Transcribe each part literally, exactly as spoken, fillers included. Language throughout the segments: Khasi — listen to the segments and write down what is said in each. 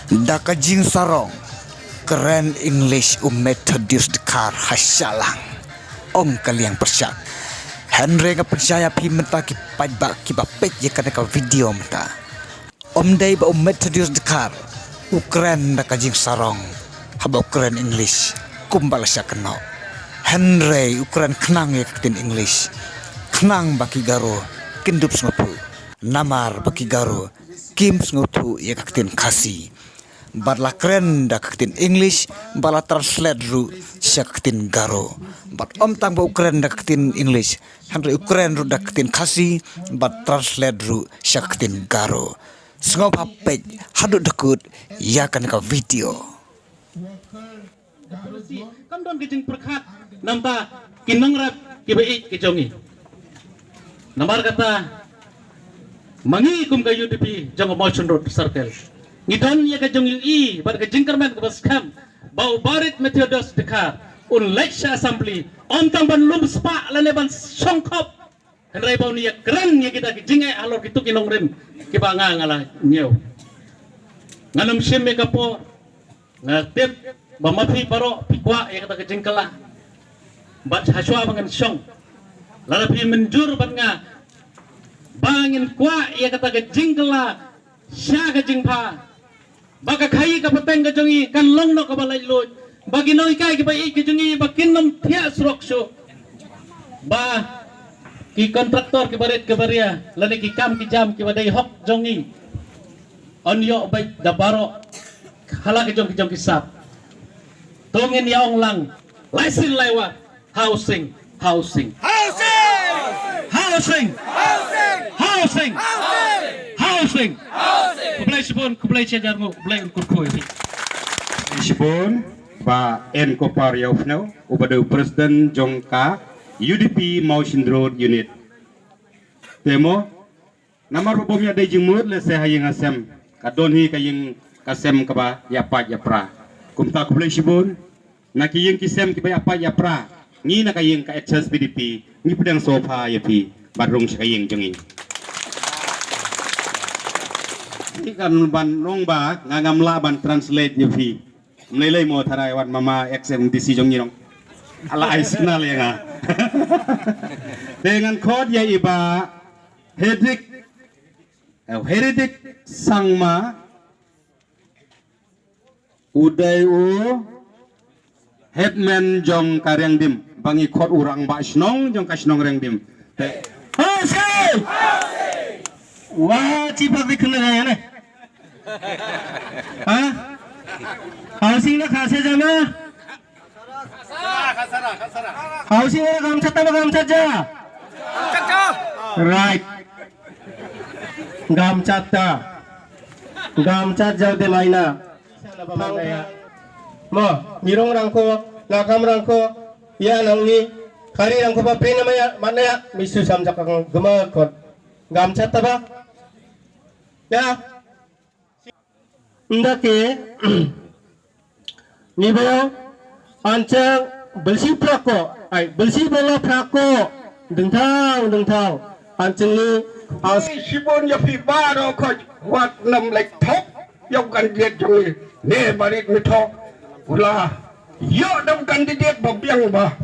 Da ka jingsarong, kren English u Methodius Dkhar ha Shillong, ong ka liang pyrshah. Hynrei nga pynshai ïa phi mynta ki paidbah kiba peit ïa kane ka video mynta. Ym dei ba u Methodius Dkhar u kren da ka jingsarong haba u kren English kumba la shah kynnoh. Hynrei u kren khnang ïa ka ktien English, khnang ba ki Garo kin dup sngewthuh. Namar ba ki Garo kim sngewthuh ïa ka ktien Khasi. Bad la kren da ka ktien English, bad la translate ruh sha ka ktien Garo. Bad ym tang ba u kren da ka ktien English, hynrei u kren ruh da ka ktien Khasi, bad translate ruh sha ka ktien Garo. Sngewbha peit haduh da kut ïa kane ka video. Kam don ka jingpyrkhat namar ki nongrep kiba ïeit ki jong ngi. Namar kata, ma ngi kum ka U D P jong ka Mawshynrut Circle, ngi don ïa ka jingïohi bad ka jingkyrmen kaba skhem ba u Barit Methodius Dkhar un leit sha Assembly, ym tang ban lum spah lane ban shongkop, hynrei ba un ïakren ïa kita ki jingeh halor kito ki nongrim kiba nga nga la ñiew. Ngan ym shim ïa ka por, nga tip ba ma phi baroh phi kwah ïa kata ka jingkylla. Bad hashwa ba ngan shong, lada phi mynjur bad nga ba ngin kwah ïa kata ka jingkylla sha ka jingbha, ba ka khaii ka pateng ka jong ngi kan long noh kaba laitluid, ba ki nonghikai kiba ïeit ki jong ngi ba kin ym thiah surok shuh, ba ki kontraktor kiba rit kiba ria lane ki kam ki jam kiba dei hok jong ngi yn ïoh beit da baroh ha la ki jong ki jong ki sap. To ngin ïa ong lang lai sien lai wat: Housing, housing. Housing! Housing! Housing! Khublei shibun, khublei shihajar nguh, khublei un kyrkhu ïa phi. Khublei shibun, Bah N Kopar Ïawphnew, uba dei u president jong ka U D P Mawshynrut Unit. Te mo, namar ba bym ïadei jingmut lehse ha ïing ha sem, ka don hi ka ïing ka sem kaba ïapait ïapra. Kumta khublei shibun na ki ïing ki sem kiba ïapait ïapra. Ngi na ka ïing ka H S P D P ngi pdiang sngewbha ïa phi ban rung sha ka ïing jong ngi. Ngi kan ban long ba nga ngam lah ban translate ïa phi. Ym lei lei mo, tharai wat mama ex M D C jong ngi nong. Ala ai signal ïa nga. Te ngan khot ïa i Bah Hedrick, eh, Heridik Sangma, u dei u headman jong ka Riangdim, ba ngi khot u rangbah shnong jong ka shnong Riangdim. Te, Housing! Wa chi pa bi khun ne ne. Ha? Housing na khase jana? Housing na gamchat ta na gamchat ja? Right. Gamchat ta. Gamchat ja de maina. Mo, mirong rangko, nakam rangko, ya nang ni, kari rangko ba pena maya, mana ya, misu sam jakang gema kot. Gamchat ta ba? Ya. Nda ke, ni ba, anchang belsi prako, ai, belsi bela prako, dengtang, dengtang, anchang ni, as- Shibun ïa phi baroh khot wat nam lek thok, ïa u candidate jong ngi, ne barit mi thok, u la ïoh da u candidate ba biang ba.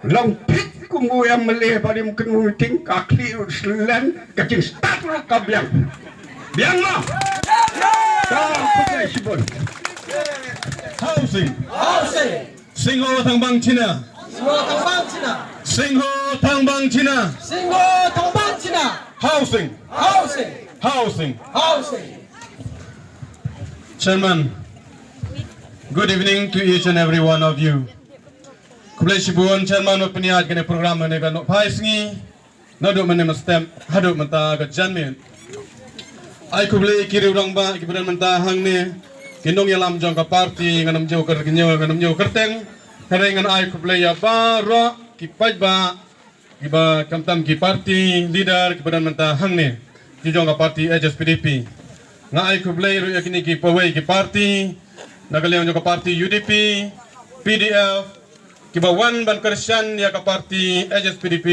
Long thik kum u M L A ba rim kynmu meeting ka khlieh u slen ka jingstad ruh ka biang. Biang ma. Ka khublei shibun. Housing. Housing. Singho Thangbang China. Singho Thangbang China. Singho Thangbang China. Singho Thangbang China. Housing. Housing. Housing. Housing. Chairman, good evening to each and every one of you. Khublei shibun Chairman ba pynïaid kane program mynne ka nohphai sngi. Naduh mynne mynstep haduh mynta ka janmiet. Ai khublei ki riew rangbah kiba don mynta hangne, ki nongïalam jong ka party, ngan ym ju kyrteng, ngan ym ju kyrteng. Hynrei ngan ai khublei ïa baroh ki paidbah, kiba khamtam ki party leader kiba don mynta hangne, ki jong ka party H S P D P. Nga ai khublei ruh ïa kine ki pawei ki party, na ka liang jong ka party U D P, P D F, kiba wan ban kyrshan ïa ka party H S P D P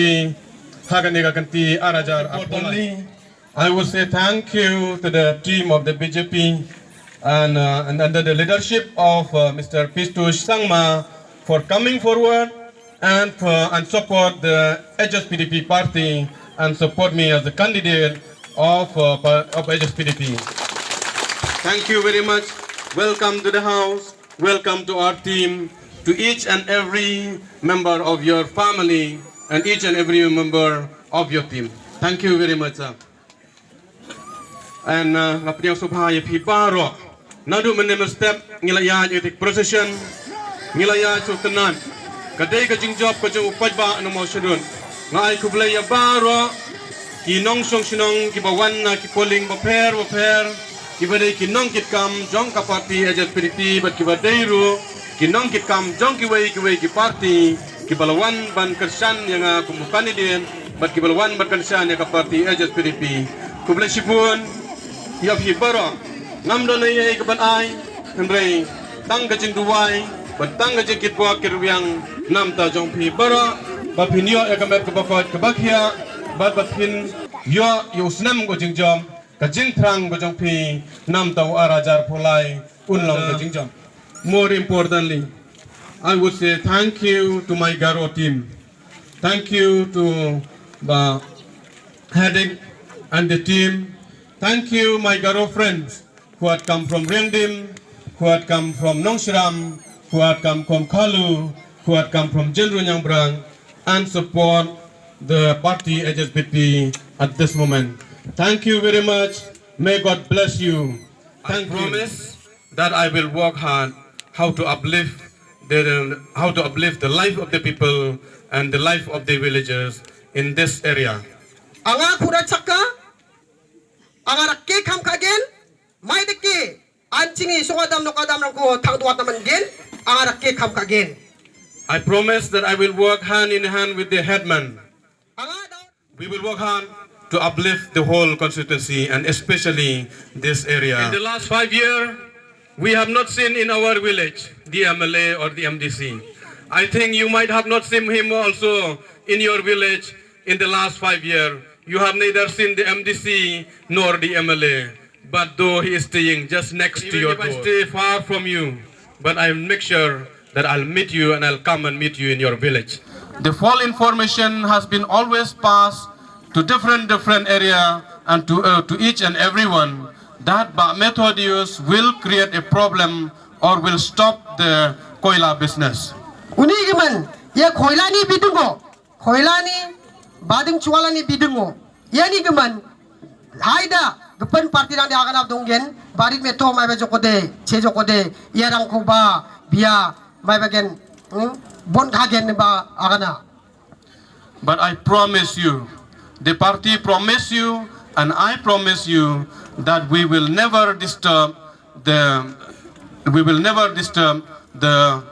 ha kane ka kynti ar hajar arphew lai. Importantly, I would say thank you to the team of the B J P and, uh, and under the leadership of, uh, Mister Piyush Sangma for coming forward and for, and support the H S P D P party and support me as the candidate of, uh, pa-, of H S P D P. Thank you very much. Welcome to the house. Welcome to our team, to each and every member of your family and each and every member of your team. Thank you very much, sir. And, uh, nga pdiang sngewbha ïa phi baroh. Naduh mynne mynstep ngi la ïaid ïa ka procession, ngi la ïaid sngewtynnat. Ka dei ka jingjop ka jong u paidbah na Mawshynrut. Nga ai khublei ïa baroh ki nongshong shnong kiba wan na ki polling bapher bapher, kiba dei ki nongkitkam jong ka party H S P D P bad kiba dei ruh ki nongkitkam jong kiwei kiwei ki party kiba la wan ban kyrshan ïa nga kum u candidate bad kiba la wan ban kyrshan ïa ka party H S P D P. Khublei shibun ïa phi baroh. Ngam don ei ei kaban ai, hynrei tang ka jingduwai bad tang ka jingkitbok kitrwiang namta jong phi baroh, ba phin ïoh ïa ka met kaba koit kaba khiah bad ba phin ïoh ïa u snem ka jingjop, ka jingthrang ka jong phi namta u ar hajar phew lai un long ka jingjop. More importantly, I would say thank you to my Garo team. Thank you to Bah Hadik and the team. Thank you, my Garo friends who had come from Riangdim, who had come from Nongshram, who had come from Khalu, who had come from Jynru Nyangbrang, and support the party H S P D P at this moment. Thank you very much. May God bless you. Thank you. I promise that I will work hard how to uplift the, how to uplift the life of the people and the life of the villagers in this area. Anga khura chaka, anga rakke kham kagen, mai deke, an chingi songa dam noka dam rangko thang duat naman gen, anga rakke kham kagen. I promise that I will work hand in hand with the headman. Anga daw We will work hard to uplift the whole constituency and especially this area. In the last five years, we have not seen in our village the M L A or the M D C. I think you might have not seen him also in your village in the last five years. You have neither seen the M D C nor the M L A, but though he is staying just next to your door. Even if I stay far from you, but I make sure that I'll meet you and I'll come and meet you in your village. The false information has been always passed to different, different area and to, uh, to each and everyone that Bah Methodius will create a problem or will stop the koila business. Uni giman, ya koila ni bidungo. Khoilani, bading chualani bidingo. Yani geman, haida, gepen parti dang di agana donggen, barit meto mai ba jokode, che jokode, ya rang ko ba, bia, mai ba gen, hmm? Bon khagen ba agana. But I promise you, the party promise you, and I promise you that we will never disturb the, we will never disturb the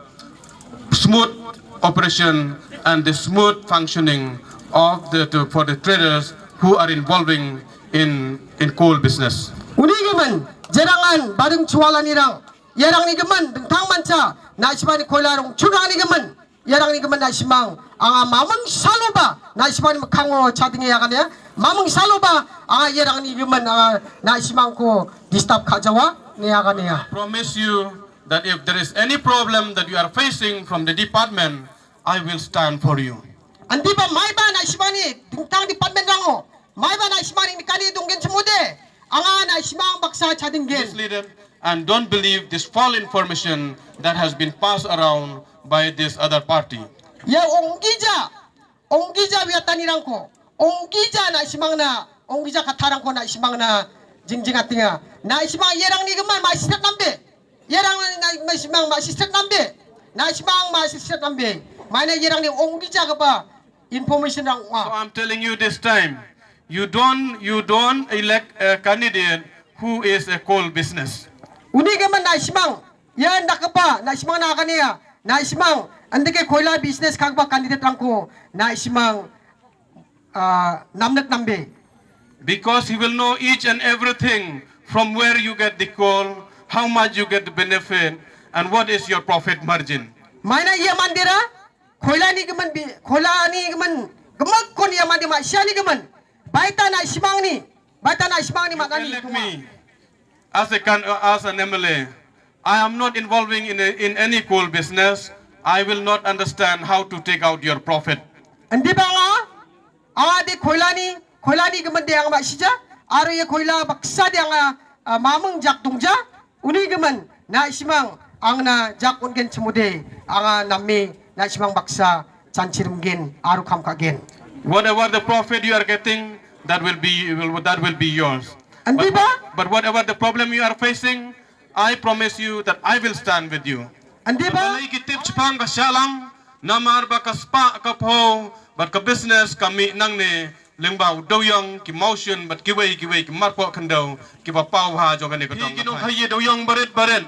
smooth operation and the smooth functioning of the, to, for the traders who are involving in, in coal business. Uni gimen, jerangan, bading chuala ni rang, yerang ni gimen, dengtang mancha, na isma ni koila rong, chunang ni gimen. Yarang ni gemen na shimang, anga mamang saloba, na shimang ni mekhango chadingi ya kane, mamang saloba, anga yarang ni gemen, anga na shimang ko disturb kha jawa, ni ya kane ya. Promise you that if there is any problem that you are facing from the department, I will stand for you. Andi ba mai ba na shimang ni, dingtang department rango, mai ba na shimang ni kani donggen chemude, anga na shimang baksa chadingen. Misleading and don't believe this false information that has been passed around by this other party. Ya ong gija, ong gija wiatani rangko, ong gija na shimang na, ong gija katharangko na shimang na, jingjing atinga. Na shimang yerang ni geman ma siset nambe. Yerang na, na shimang ma siset nambe. Na shimang ma siset nambe. Mana yerang ni ong gija kaba information rang wa. So I'm telling you this time, you don't, you don't elect a candidate who is a coal business. Uni gemen na shimang, ya nda kaba, na shimang na kane ya, na shimang, ande ke koila business kagba candidate rangko, na shimang, ah, namnek nambe. Because he will know each and everything from where you get the coal, how much you get the benefit, and what is your profit margin. Mana ya mandira, koila ni gemen bi, koila ni gemen, gemak kon ya mandi ma shia ni gemen. Baita na shimang ni, baita na shimang ni ma nani. Elect me. As a can, uh, as an M L A, I am not involving in a, in any coal business. I will not understand how to take out your profit. Ynda ba nga, a de koila ni, koila ni ka man de ang ma shija, aro ya koila baksa de ang, uh, mamung jak dungja, uni ka man na ishmang ang na jak ungen chemude, ang, uh, nami na ishmang baksa chan chirim gen, aro kam ka gen. Whatever the profit you are getting, that will be, will, that will be yours. Ynda ba? But, but whatever the problem you are facing, I promise you that I will stand with you. Ynda ba? Balei ki tip chpang ka shalang, namar ba ka spah ka pho, bad ka business ka mih nangne, lyngba u dewïong, ki mawshun, bad kiwei kiwei ki marpoh khyndew, kiba paw ha jong kane ka dong. Ki nongkhaïi dewïong barit barit.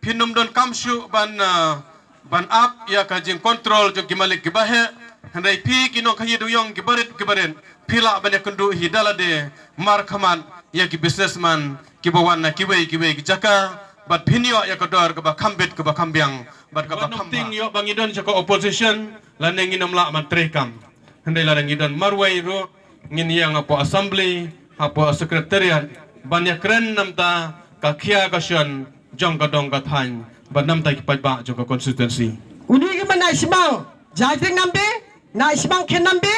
Phin ym don kam shuh ban, ah, ban ap ïa ka jingcontrol jong ki malik kiba heh. Hynrei phi ki nongkhaïi dewïong kiba rit kiba rit, phi lah ban ïakynduh hi da lade markhmat ïa ki businessman kiba wan na kiwei kiwei ki jaka, bad phin ïoh ïa ka dor kaba kham bit kaba kham biang bad kaba kham bha. Ïoh ba ngi don sha ka opposition lane ngin ym lah ban treikam. Hynrei lada ngi don marwei ruh, ngin ïeng hapoh assembly, hapoh secretariat, ban ïakren namar ka khia ka shon jong ka dong ka thaiñ, bad namar ki paidbah jong ka constituency. Uni ka man na ishmang Jaidring Nambe, na ishmang Khen Nambe,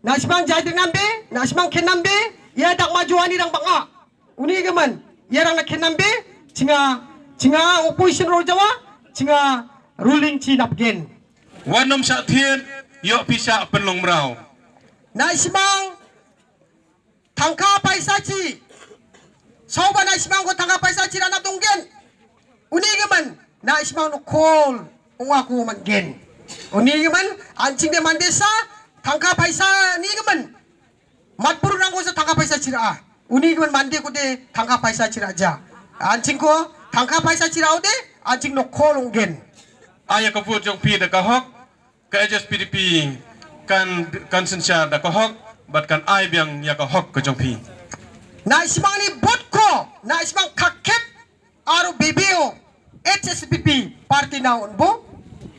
na ishmang Jaidring Nambe, na ishmang Khen Nambe, ïa dak ma juani dang banga. Uni ka man, ïa rang na Khen Nambe, chinga, chinga opposition rol jawa, chinga ruling chi nap gen. Wat nym shah thied, ïoh pisa pynlong mraw. Na ishmang, thangka paisa chi. Saw ba na ishmang ko thangka paisa chi rana tong gen. Uni ka man, na ishmang no khol, unga ko man gen. Uni ka man, anching de man de sa, thangka paisa ni ka man. Mat pur nang ko sa thangka paisa chira. Uni ka man mande ko de thangka paisa chira ja. Anching ko thangka paisa chira o de, anching no khol ung gen. Aya ka vote jong phi da ka hok, ka H S P D P kan, kan synshar da ka hok, bad kan ai biang ïa ka hok ka jong phi. Na ishmang ni vote ko, na ishmang khakhet, aro bebeo H S P P party na unbo.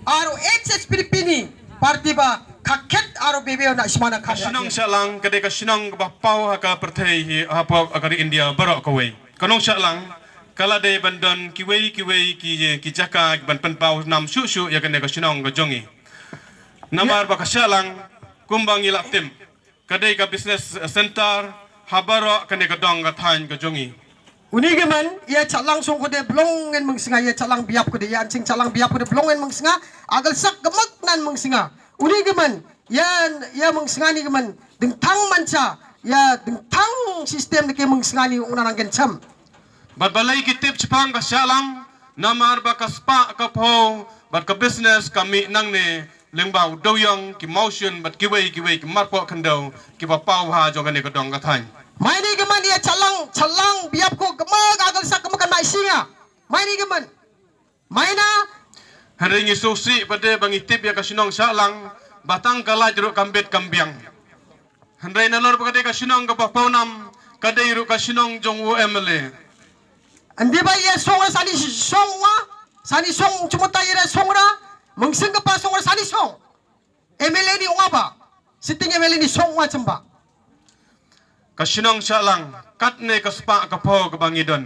Aro H S P P ni party ba khakhet aro bebeo na ishmana khakhet. Ka shnong Shahlang ka dei ka shnong ba paw ha ka pyrthei hi, ha paw ha ka ri India baroh kawei. Ka nong Shahlang ka la dei ban don kiwei kiwei ki, ki jaka ban pynpaw nam shuh shuh ïa kane ka shnong ka jong i. Namar ba ka Shahlang kumba ngi la tip ka dei ka business center ha baroh kane ka dong ka thaiñ ka jong i. Uni ka man, ïa Shahlang song ko de blong ngen mungsnga, ïa Shahlang biap ko de, ïa anching Shahlang biap ko de blong ngen mungsnga, agal sak ka mak nan mungsnga. Uni ka man, ïa, ïa mungsnga ni ka man, ding thang mancha, ïa ding thang system ni ke mungsnga ni ung nan ngen cham. Bad balei ki tip chpang ka Shahlang, namar ba ka spah ka pho, bad ka business ka mih nangne, lyngba u dewïong, ki mawshun, bad kiwei kiwei ki marpoh khyndew, kiba paw ha jong kane ka dong ka thaiñ. Mai ni ka man ïa Shahlang, Shahlang biap ko ka mak agal sak ka mak kan mai shinga. Mai ni ka man. Mai na. Hynrei ngi sngewsih pat de ba ngi tip ïa ka shnong Shahlang, ba tang ka lait ruh kam bit kam biang. Hynrei nalor ba ka dei ka shnong kaba paw nam, ka dei ruh ka shnong jong u M L A. Ynda ba ïa song ra sani song wa, sani song chumutai ïa song ra, mungsing ka pa song ra sani song. M L A ni ong ba, sitting M L A ni song wa chemba. Ka shnong Shahlang, katne ka spah ka pho kaba ngi don.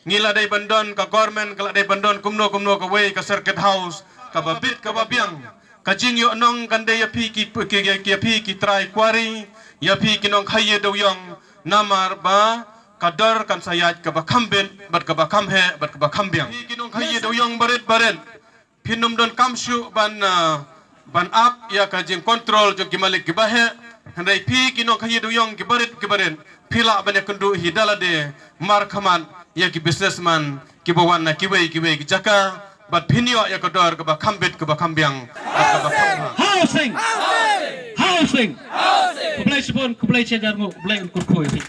Ngi la dei ban don ka government, ka la dei ban don kumno kumno kawei ka circuit house, kaba bit kaba biang. Ka jingïohnong kan dei ïa phi ki, ki, ki, ïa phi ki trai quarry, ïa phi ki nongkhaïi dewïong, namar ba ka dor kan sa ïaid kaba kham bit, bad kaba kham heh, bad kaba kham biang. Phi ki nongkhaïi dewïong barit barit. Phin ym don kam shuh ban, ah, ban ap ïa ka jingcontrol jong ki malik kiba heh. Hynrei phi ki nongkhaïi dewïong kiba rit kiba rit, phi lah ban ïakynduh hi da lade markhmat ïa ki businessman kiba wan na kiwei kiwei ki jaka, bad phin ïoh ïa ka dor kaba kham bit kaba kham biang bad kaba kham bha. Housing! Housing! Khublei shibun, khublei shihajar nguh, khublei un kyrkhu ïa phi.